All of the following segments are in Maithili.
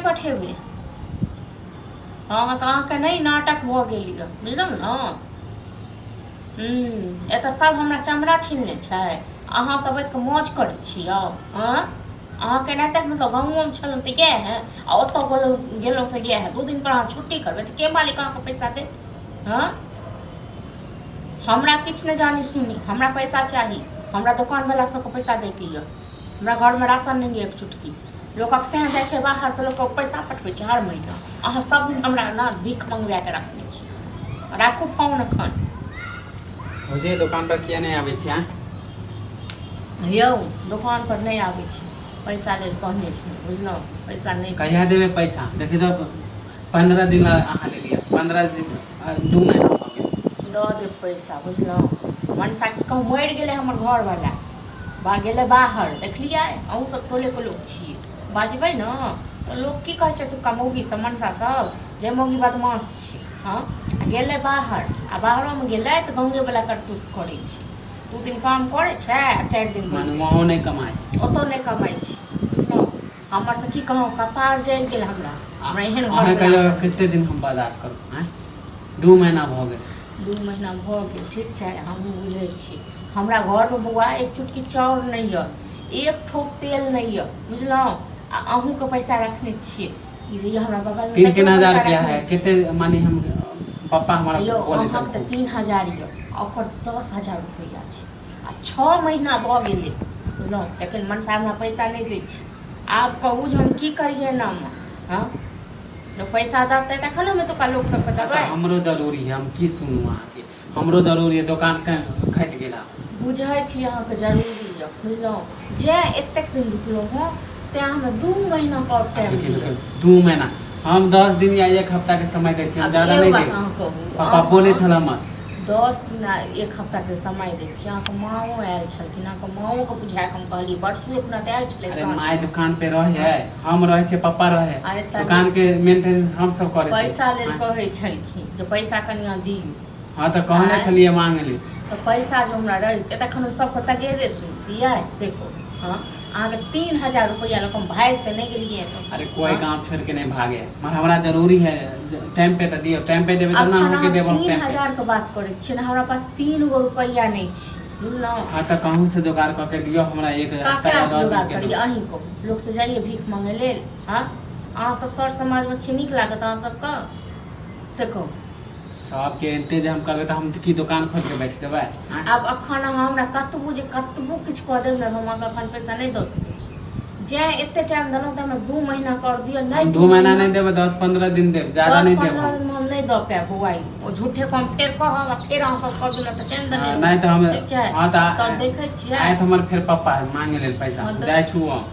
पठेबै। हँ, तऽ अहाँके नहि नाटक भऽ गेल यऽ, बुझलहुँ ने? हूँ, एतऽ सब हमरा चमड़ा छिलने छै, अहाँ तऽ बैस कऽ मौज करै छी यौ। हँ, अहाँके एनाहिते मतलब गाँवोमे छलहुँ तऽ इएह है, आ ओतऽ गेलहुँ गेलहुँ तऽ इएह है। 2 दिन पर अहाँ छुट्टी करबै तऽ के मालिक अहाँके पैसा देत? हँ, हमरा किछु नहि जानी सुनी, हमरा पैसा चाही। हमरा दोकानवला सबके पैसा दैके यऽ, हमरा घरमे राशन नहि यऽ एक चुटकी। लोकक सएह जाइ छै बाहर तऽ लोकके पैसा पठबै छै हर महीना। अहाँ सब दिन हमरा ने भीख मंगबाके रखने छी। राखू फोन एखन। भौजी, दोकान पर किया नहि आबै छी अहाँ? यौ, दोकान पर नहि आबै छी, पैसा लेल कहने छी, बुझलहुँ? पैसा नहि। कहिया देबै पैसा? देखी तऽ, 15 दिन ला अहाँ लेलियै, 15 से 2 महीना भऽ गेल। दऽ देब पैसा, बुझलहुँ? मनसा की कहूँ, मरि गेलै हमर घरवला, बा गेलै बाहर। देखलियै, अहूँ सब टोलेके लोक छियै, बाजबै ने तऽ लोक की कहै छै एतुक्का मौगी सब, मनसा सब, जे मौगी बदमाश छै। हँ, आ गेलै बाहर, आ बाहरोमे गेलै तऽ गाँवेवला करतूत करै छै। 2 दिन काम करै छै आ 4 दिन मानू बैसै वहाँ छै। नहि कमाइ। ओतऽ नहि कमाइ छै, बुझलहुँ? हमर तऽ की कहूँ, कपार जरि गेल हमरा। हमरा एहन अहाँ घरवला कहियो कते दिन हम बर्दाश्त करू? आँय, 2 महीना भऽ गेल। 2 महीना भऽ गेल। ठीक छै, हमहूँ बुझै छी। हमरा घरमे बौआ एक चुटकी चाउर नहि यऽ, एक ठोप तेल नहि यऽ, बुझलहुँ? आ अहूँके पैसा रखने छियै ई जे हमरा बगलमे तीन तीन तकरो हजार पैसा रुपया रखने है। छियै। कते मानी हम पप्पा हमारा यौ, बोले अहाँके तऽ चलखुन। 3000 यऽ, आ ओकर 10,000 रुपैआ छै, आ 6 महीना भऽ गेलै, बुझलहुँ? लेकिन मनसा हमरा पैसा नहि दै छै। आब कहू जे हम की करियै एनामे? हँ, लोक पैसा देतै तखन हम एतुका लोक सबके अच्छा। देबै। हमरो जरूरी है, हम की सुनू अहाँके? हमरो जरूरी है, दोकान खटि गेल। बुझै छी अहाँके जरूरी यऽ, बुझलहुँ? जे एतेक दिन रुकलहुँ हँ, तेँ हमरा 2 महीनाके आओर आब टाइम देखियौ दिअ। देखियौ, 2 महीना, हम 10 दिन या एक हफ्ता के समय दै छी, हम आब ज्यादा एगो नहि बात देब। अहाँ कहू। पापा बोले अहाँ छल हमर। 10 दिन आ एक हफ्ताके समय दै छी। अहाँके माँओ आयल छलखिन, अहाँके माँओके बुझाकऽ हम कहलियै। परसू अपना तऽ आयल छलै अरे साँझमे। माय दुकान पे रहे है, हम रहे छियै, पप्पा रहे है। अरे तऽ दुकान के मेंटेन हम सब करै छियै। पैसा लेल हाँ। कहै छलखिन जे पैसा कनिया दियौ। हाँ, तऽ कहने आँय? छलियै मांगे ले। तऽ पैसा जो हमरा रहितै तखन हम सबके तगेदे सुनतियै, से कहू। हँ, अहाँके 3000 रुपैआ लऽ कऽ हम भागि तऽ नहि गेलियै एतऽसँ। अरे, कोई हँ? गांव छोड़ के नहीं भागे, मगर हमरा जरूरी है। टाइम पे तऽ दियौ, टाइम पे देबै तब ने अखन अहूँके अहाँ देब हम तीन टाइम पे। हजारके बात करै छियै ने, हमरा पास 3 गो रुपैआ नहि छै, बुझलहुँ? हाँ, तऽ कहूँ से जोगाड़ कऽ के दियौ हमरा एक हफ्ता या ककरासँ 10 दिन जोगाड़ के करियै? दू। अहीं कहू, लोकसँ जाइए भीख मांगै लेल? हँ, अहाँ सब सर समाजमे छी, नीक लागत अहाँ सबके? से कहू। सबके एते जे हम करबै तऽ हम की दोकान खोलि के बैठ जेबै? आँय? आब अखन अहाँ हमरा कतबो जे कतबो किछु कऽ देब ने, हम अहाँके अखन पैसा नहि दऽ सकै छी। जेँ एते टाइम देलहुँ तऽ हमरा 2 महीना कर दिअ। नहि हम 2 महीना नहि देबै, 10-15 दिन देब, ज्यादा दस नहि देब पन्द्रह हम। दिनमे हम नहि दऽ पायब बौआ। ओ झूठे को हम फेर कहब आ फेर अहाँ सब कहब ने तऽ टाइम हाँ, देने। नहि तऽ हम ठीक छै। हाँ तऽ तऽ देखै छियै। आयत हमर फेर पप्पा मांगे लेल पैसा। हाँ, तऽ जाइ छु हम।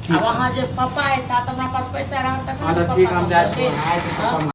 ठीक आब है। अहाँ जे पप्पा एता तऽ हमरा पास पैसा रहत तखन हाँ ने तऽ ठीक, पप्पा हम के जाइ छु। देब। आयत हाँ। पप्पा।